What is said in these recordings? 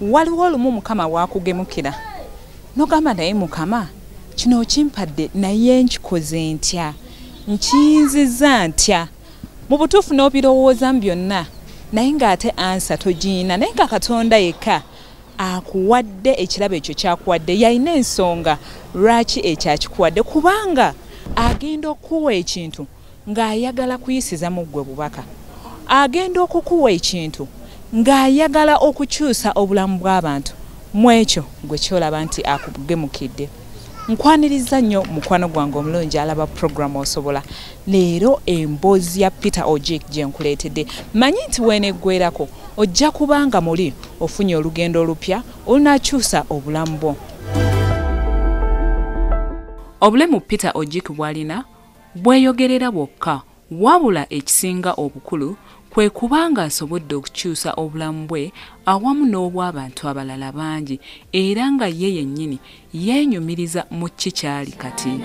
Waliwo olumu Mukama waakugemukira nogamba, naye Mukama, kino okimpadde, naye nkikoze ntya? Nkiyinziza ntya? Mu butuufu n'obirowoozamu byonna, naye ng'ate answer togiina. Naye nga Katonda yekka akuwadde ekirabo ekyo kyakuwadde, yalina ensonga lwaki ekyo akikuwadde, kubanga agenda okukuwa ekintu ng'ayagala kuyisiza mu ggwe bubaka, agenda okukuwa ekintu ng'ayagala okukyusa obulamu bw'abantu. Mu ekyo gwe kyolaba nti akugemukidde. Nkwaniriza nnyo, mukwano gwange omulungi alaba puroguramu Osobola. Leero emboozi ya Peter Ojik gye nkuleetedde, manyi nti weeneggwerako ojja kubanga muli ofunye olugendo olupya olunakyusa obulamu bwo. Obulemu Peter Ojik bw'alina bweyogerera bwokka, wabula ekisinga obukulu kwe kubanga asobodde okukyusa obulamu bwe awamu n'obw'abantu abalala bangi, era nga ye yennyini yeenyumiriza mu ki kyali kati.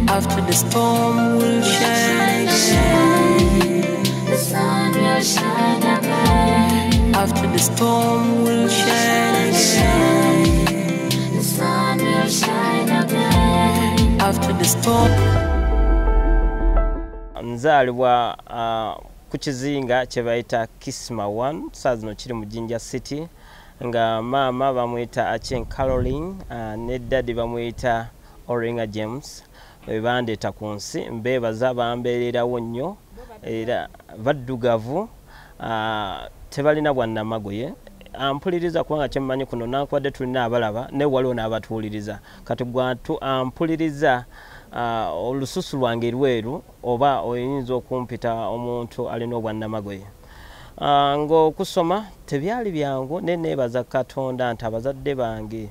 After the storm will shine again. The sun will shine again. After the storm will shine again. The sun will shine again. After the storm. Nzaalibwa ku kizinga kye bayita Kisima 1, saa zino kiri mu Jinja City, nga maama bamuyita Achen Caroline, ne daddy bamuyita Oringa James. Bandeeta ku nsi, mbeebaza, bambeererawo nnyo, era baddugavu, tebalina bwannamagoye. Ampuliriza, kubanga kyemmanyi kuno nankubadde tulina abalaba, naye waliwo n'abatuwuliriza. Kati gwantu ampuliriza, olususu lwange lweru, oba oyinza okumpita omuntu alina obwannamagoye. Ng'okusoma tebyali byangu, ne neebaza Katonda nti abazadde bange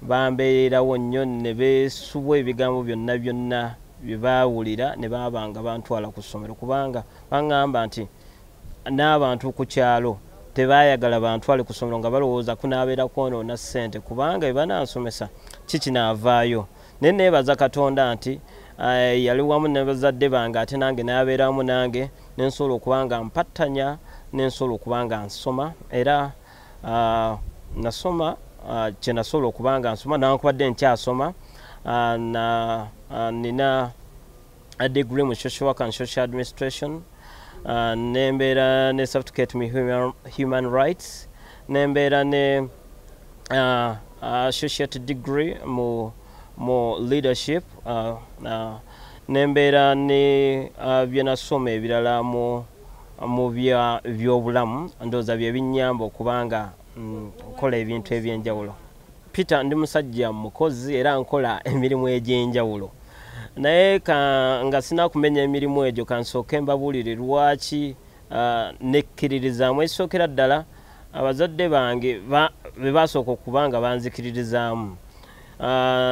bambeererawo nnyo, ne beesubwa ebigambo byonna byonna bye baawulira, ne baabanga bantwala ku ssomero, kubanga baŋŋamba nti n'abantu ku kyalo tebaayagala bantwale ku ssomero, nga balowooza kunaabeera kwonoona ssente, kubanga bwe banansomesa kikinaavaayo. Naye neebaza Katonda nti yali wamu ne bazadde bange, ate nange n'abeeramu nange, nensobola okuba nga mpattanya, nensobola okuba nga nsoma. Era nasoma kye nasobola okuba nga nsoma, nankubadde nkyasoma. Na nina a degree mu social work and social administration, nembeera ne certificate mu human rights, nembeera ne associate degree mu leadership, nembeera ne bye nasoma ebirala mu bya byobulamu. Ndowooza bye binnyamba okubanga nkola ebintu ebyenjawulo. Peter ndi musajja mukozi, era nkola emirimu egy'enjawulo, naye nga sinakumenya emirimu egyo, kansooke mbabuulire lwaki nekkiririzaamu. Ekisookera ddala, abazadde bange be basooka okuba nga banzikiririzaamu,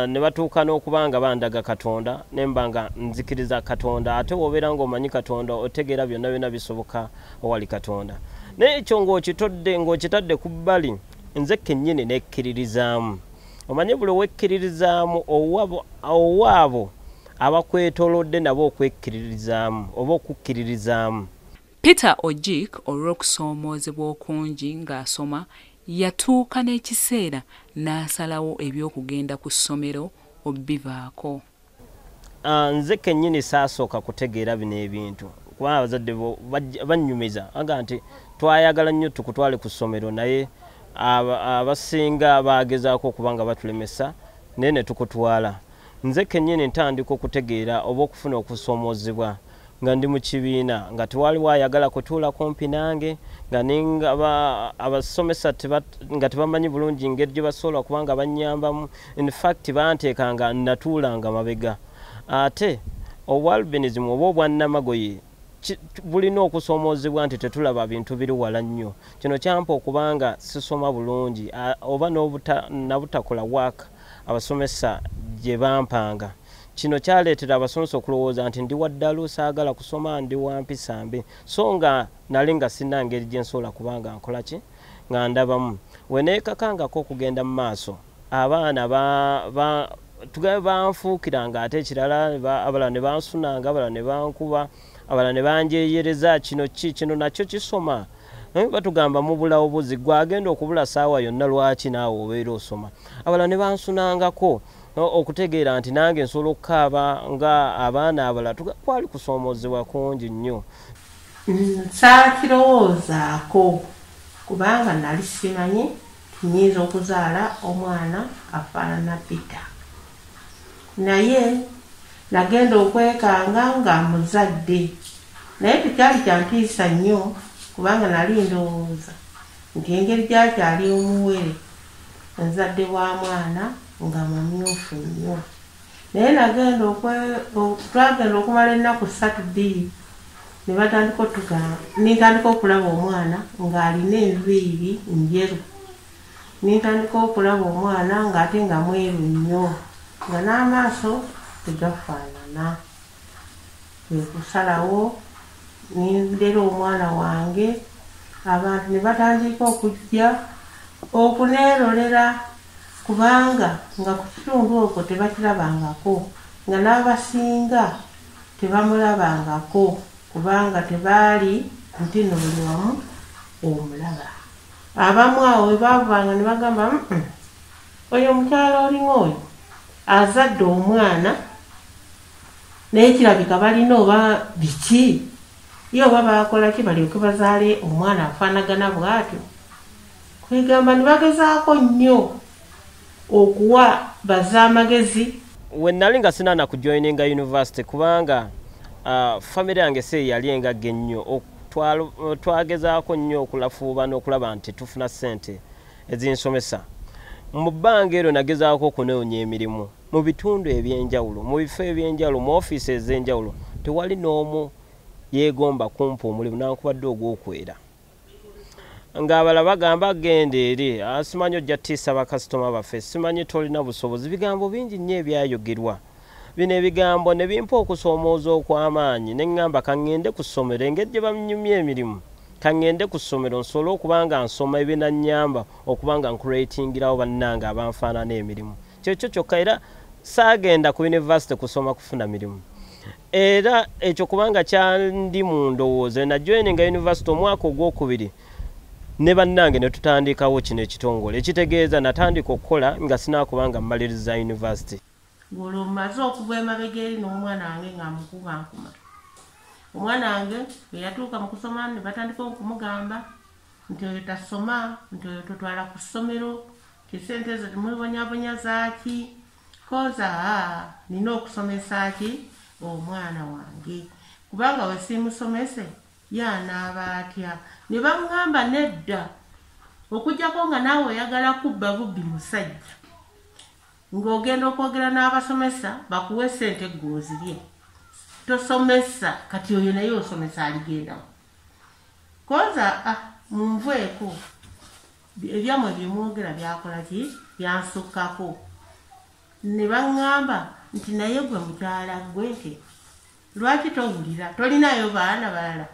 ne batuuka n'okuba nga bandaga Katonda, ne mba nga nzikiriza Katonda. Ate bw'obeera ng'omanyi Katonda, otegeera byonna byonna bisoboka owali Katonda. Naye ekyo ng'okitadde ku bbali, nze kennyini nekkiririzaamu. Omanye buli wekkiririzaamu, owaabo abakwetoolodde nabo okwekkiririzaamu oba okukkiririzaamu. Peter Ojik olw'okusoomoozebwa okungi ng'asoma, yatuuka n'ekiseera n'asalawo eby'okugenda ku ssomero obivaako. Nze kennyini saasooka kutegeera bino ebintu, kubanga abazadde bannyumiza aga nti twayagala nnyo tukutwale ku ssomero, naye abasinga bagezaako okuba nga batulemesa, naye ne tukutwala. Nze kennyini ntandika okutegeera oba okufuna okusoomoozebwa nga ndi mu kibiina, nga tewaliwo ayagala kutuula kumpi nange, nga ninga abasomesa nga tebamanyi bulungi ngeri gye basobola kubanga bannyambamu. In fact, banteekanga natuulanga mabega. Ate obwalbinism oba obwannamagoye bulina okusoomoozebwa nti tetulaba bintu biri wala nnyo. Kino kyampa okubanga sisoma bulungi, oba nabutakola waaka abasomesa gye bampanga. Kino kyaleetera abasomesa okulowooza nti ndi wa ddalu, saagala kusoma, ndi wa mpisa mbi, so nga nali nga sirina ngeri gye nsobola kubanga nkola ki nga ndabamu. We neekakangako okugenda mu maaso, abaana tugabe banfuukiranga, ate ekirala abalala ne bansunanga, abalala ne bankuba, abalala ne banjeeyereza, kino ki, kino nakyo kisoma. Batugamba mubula obuzi gwagenda okubula saawa yonna, lwaki naawe obeera osoma? Abalala ne bansunangako okutegeera nti nange nsobola okukaaba nga abaana abalala. Kwali kusoomozebwa kungi nnyo. Saakirowoozaako kubanga nali simanyi nnyinza okuzaala omwana afaanana Peter, naye nagenda okwekanga nga muzadde, naye tekyali kyantiisa nnyo kubanga nali ndowooza nti engeri gyakyali omuwere nzadde wa mwana nga mumyufu nnyo. Naye nagenda twagenda okumala ennaku 3 2 ne batandika otugamba, nintandika okulaba omwana ng'alina enviiri njeru, nintandika okulaba omwana ng'ate nga mweru nnyo, nga n'amaaso tegafaanana. Kwe kusalawo nindera omwana wange, abantu ne batandika okujja okuneerolera kubanga nga ku kitundu okwo tebakirabangako, nga n'abasinga tebamulabangako kubanga tebaali nti nno buli wamu omulaba. Abamu awo we baavanga ne bagamba, oyo omukyala olinga oyo azadde omwana naye kirabika balina oba biki, ye oba baakola ki balyoke bazaale omwana afaanagana bw'atyo. Kwegamba ne bagezaako nnyo okuwa baza amagezi. We nali nga sinaana kujoininga university kubanga famire yange si yali engagga ennyo, twagezaako nnyo okulafuuba n'okulaba nti tufuna ssente ezinsomesa. Mu bbanga eryo nagezaako okunoonya emirimu mu bitundu ebyenjawulo, mu bifo ebyenjawulo, mu ofiisi ez'enjawulo, tewali n'omu yeegomba kumpa omulimu nankubadde ogw'okwera. Ng'abalala bagamba genda eri, simanyi ojja tiisa bakasitoma baffe, simanyi tolina busobozi. Bigambo bingi nnyo ebyayogerwa. Bino ebigambo ne bimpa okusoomooza okw'amaanyi, ne ŋŋamba kaŋŋende ku ssomero, engeri gye banyumya emirimu, kaŋŋende ku ssomero nsobole okuba nga nsoma ebinannyamba okuba nga nkureetingirawo bannange abanfaanana emirimu. Kyekyo kyokka, era saagenda ku university kusoma kufuna mirimu. Era ekyo kubanga kyandi mu ndowooza, najoininga university omwaka ogwokubiri ne bannange ne tutandikawo kino ekitongole, ekitegeeza natandika okukola nga sinaakuba nga mmaliriza university. Ng'olwo mmaze okuva emabega eri n'omwana wange nga mukuba nkuma. Omwana wange bwe yatuuka mu kusoma ne batandika okumugamba nti oyo tasoma, nti oyo totwala ku ssomero, nti ssente ezo temulibonyabonya zaaki, koza nina okusomesa ki omwana wange, kubanga we simusomese ye anaaba atya. Ne baŋŋamba nedda, okuggyako nga naawe oyagala kubba bubbi musajja, ng'ogenda okwogera n'abasomesa bakuwe ssente ggwe ozirye, tosomesa kati oyo naye osomesa aligendawo. Koza munveeko, ebyammwe bye mwogera byakola ki, byansukkako. Ne baŋŋamba nti naye gwe mukyala gwe nti lwaki towulira, tolinayo baana balala,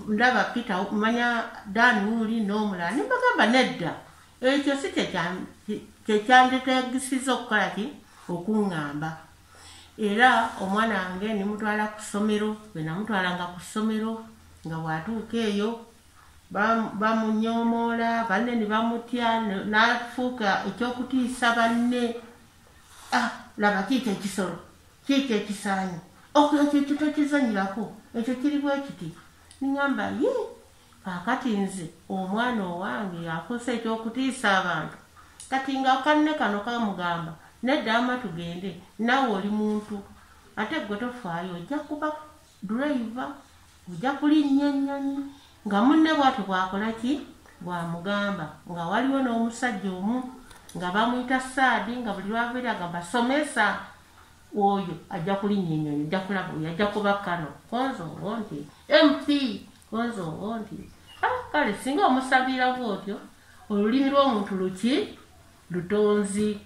ndaba Peter manya Dan wuuli n'omulala. Ne mbagamba nedda, ekyo si kyekyandetagisiza okukola ki, okuŋŋamba. Era omwana wange ne mutwala ku ssomero. Bwe namutwalanga ku ssomero nga bw'atuuka eyo bamunyoomoola, banne ne bamutya, n'afuuka ekyokutiisa banne. Laba kiikyo ekisolo, kiikyo ekisaanyi, ekyo ekyo tokizanyirako, ekyo kiri bwe kiti. Niŋŋamba ye kaakati nze omwana owange afuuse ekyokutiisa abantu. Kati nga kanne kano kamugamba nedda ama tugende, naawe oli muntu ate gwe tofaayo, ojja kuba driver, ojja kulinnya ennyonyi. Nga munne bw'atyo bw'akola ki, bw'amugamba. Nga waliwo n'omusajja omu nga bamuyita Saadi, nga buli lwava eri agamba somesa oyo ajja kulinnya ennyonyi, ojja kulaba oyo ajja kuba kano konzongo nti MP konzongo nti kale singa omusabira bw'otyo, olulimi lw'omuntu luki lutonzi.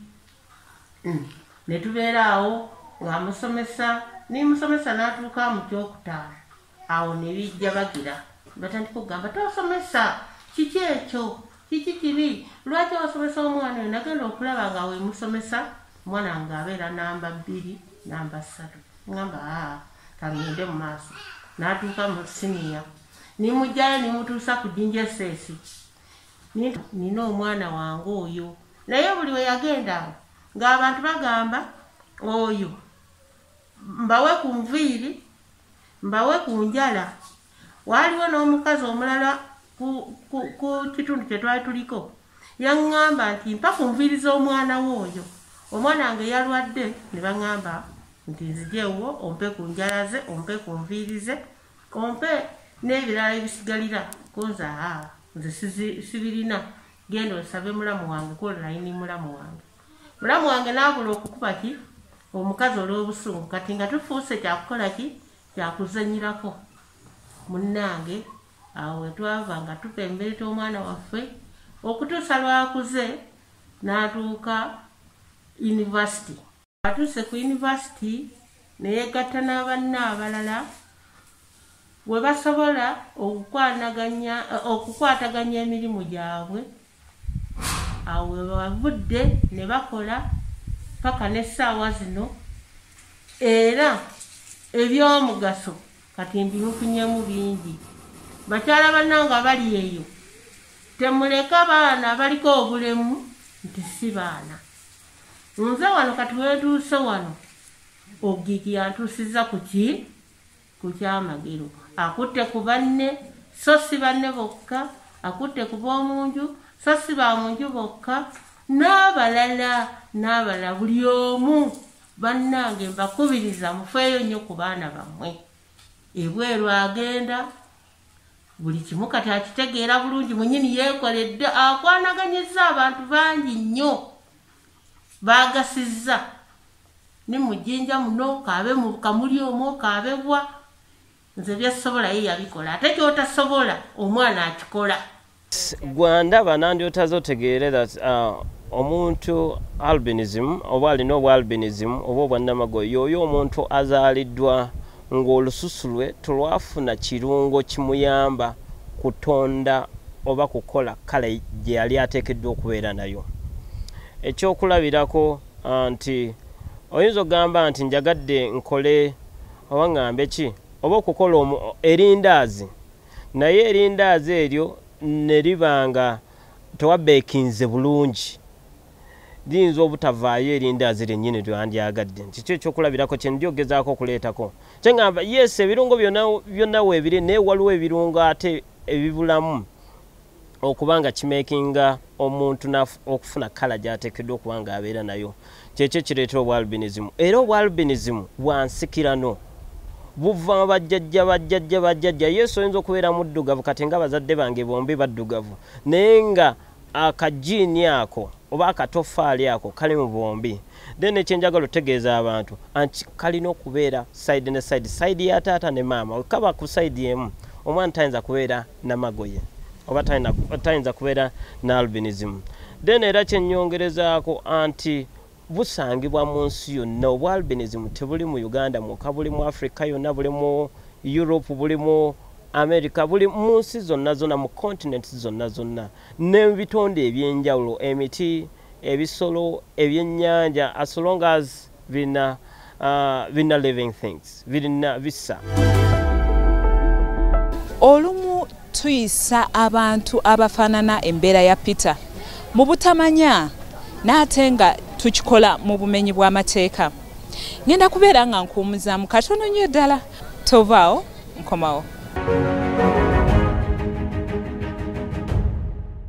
Ne tubeera awo ng'amusomesa, nimusomesa n'atuuka mu kyokutaano, awo ne bijja bagira batandika okugamba tosomesa, kiki ekyo, kiki kibi, lwaki osomesa omwana oyo? Nagenda okulaba nga wemusomesa omwana wange abeera namba 2 namba 3. Ngamba kaŋŋende mu maaso. N'atuuka mu siniya, Nimugjayo nimutuusa ku Jinja SS. Nina omwana wange oyo. Naye buli we yagenda ng'abantu bagamba oyo mbawe ku nviiri, mbawe ku njala. Waaliwo n'omukazi omulala ku kitundu kye twali tuliko yaŋŋamba nti mpa ku nviiri z'omwana wo oyo. Omwana wange yalwadde ne baŋŋamba nti nzijeewo ompe ku njala ze, ompe ku nviiri ze, ompe n'ebirala ebisigalira kunze nze sibirina, genda osabe mulamu wange kolayini mulamu wange. Mulamu wange n'abula okukuba ki omukazi olw'obusungu. Kati nga tufuuse kyakukola ki kyakuzannyirako. Munnange awo we twava nga tupembeeta omwana waffe okutuusa lwakuze n'atuuka yunivasite. Atuuse ku yunivasite ne yeegatta n'abanne abalala we basobola okukwataganya emirimu gyabwe. Awo we bavudde ne bakola paka n'essaawa zino, era ebyomugaso kati mbimufunyemu bingi. Bakyala bannange abali eyo, temuleka baana abaliko obulemu nti si baana. Nze wano kati wentuuse wano, Ogiki yantuusizza ku ki? Ku kyamagero. Akutte ku banne, so si banne bokka, akutte ku b'omunju, so si ba munju bokka, n'abalala n'abalala buli omu. Bannange mbakubiriza mufeeyo nnyo ku baana bammwe. Ebweru agenda buli kimu kati akitegeera bulungi, mwennyini yeekoledde, akwanaganyizza abantu bangi nnyo baagasizza. Ni mu Jinja muno kaabe mu Kamuli omwo kaabe wa, nze byesobola ye yabikola, ate ky'otasobola omwana akikola. Gwandaba nandyotaze otegeere that omuntu albinism oba alina obwa albinism oba obwannamagoye y'oyo omuntu azaaliddwa ng'olususu lwe tolwafuna kirungo kimuyamba kutonda oba kukola kale gye yali ateekeddwa okubeera nayo. Ekyokulabirako nti oyinza okugamba nti njagadde nkole oba ŋŋambe ki oba okukola erindaazi, naye erindaazi eryo ne liba nga tewabeekinze bulungi, liyinza obutavaayo erindaazi lyennyini lyandyagadde. Nti kyo ekyokulabirako kye ndi ogezaako okuleetako. Kye ŋŋamba yes, ebirungo byonna weebiri, naye waliwo ebirungo ate ebibulamu okuba nga kimekinga omuntu okufuna kala gy'ateekeddwa okuba nga abeera nayo. Kyekyo ekireetera obwa albinism. Era obwa albinism bwa nsikirano, buva bajjajja bajjajja bajjajja. Yesu oyinza okubeera muddugavu kati nga bazadde bange bombi baddugavu, naye nga akajiini ako oba akatofaali ako kali mu bombi. Then ekyenjagala otegeeza abantu anti kalina okubeera side ne side, side ya taata ne maama. Kaba ku side emu omwana tayinza kubeera namagoye oba tayinza kubeera na albinism. Then era kyennyongerezaako anti busangibwa mu nsi yonna. Obwa albinism tebuli mu Uganda mwokka, buli mu Africa yonna, buli mu Europe, buli mu America, buli mu nsi zonna zonna, mu continents zonna zonna, n'ebitonde ebyenjawulo, emiti, ebisolo, ebyennyanja, as long as birina living things, birina bisa. Olumu tuyisa abantu abafaanana embeera ya Peter mu butamanya, n'ate nga tukikola mu bumenyi bw'amateeka. Ngenda kubeera nga nkuwummuzaamu katono nnyo ddala, tovaawo, nkomawo.